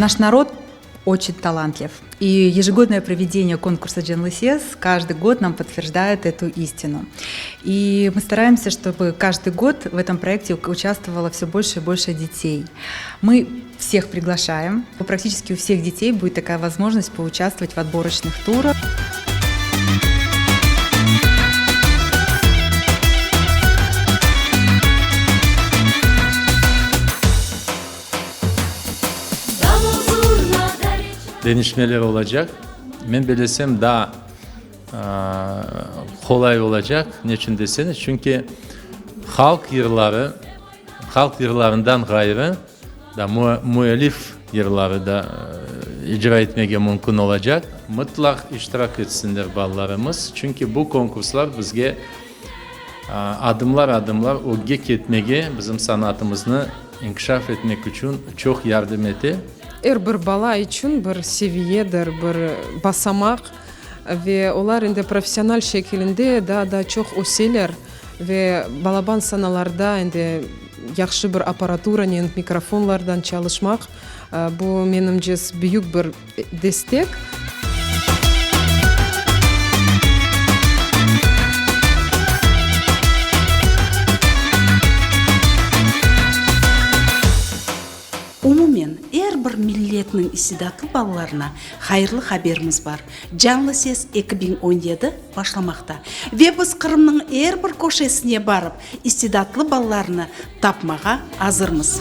Наш народ очень талантлив. И ежегодное проведение конкурса Canlı Ses каждый год нам подтверждает эту истину. И мы стараемся, чтобы каждый год в этом проекте участвовало все больше и больше детей. Мы всех приглашаем. Практически у всех детей будет такая возможность поучаствовать в отборочных турах. Deñişmeler olacaq. Men bilesem, daa qolay olacaq. Neçün deseñiz, çünki halq yırları, halq yırlarından ğayrı, da müellif yırları da icra etmege mümkün olacaq. Mıtlaq iştirak etsinler balalarımız, çünki bu konkurslar bizge adımlar-adımlar ögge ketmege, bizim sanatımıznı inkişaf etmek içün çoq yardım ete. Er bir bala içün bir seviyedir, bir basamaq ve olar endi professional şekilinde daa da çoq öseler ve balaban sanalarda endi yahşı bir apparaturanen, mikrofonlardan çalışmaq, bu, menimce, büyük bir destek. Umumen, er bir milletniñ istidatlı balalarına hayırlı haberimiz bar, Canlı ses 2017 başlamaqta ve biz Qırımnıñ er bir köşesine barıp, istidatlı balalarnı tapmağa azırmız.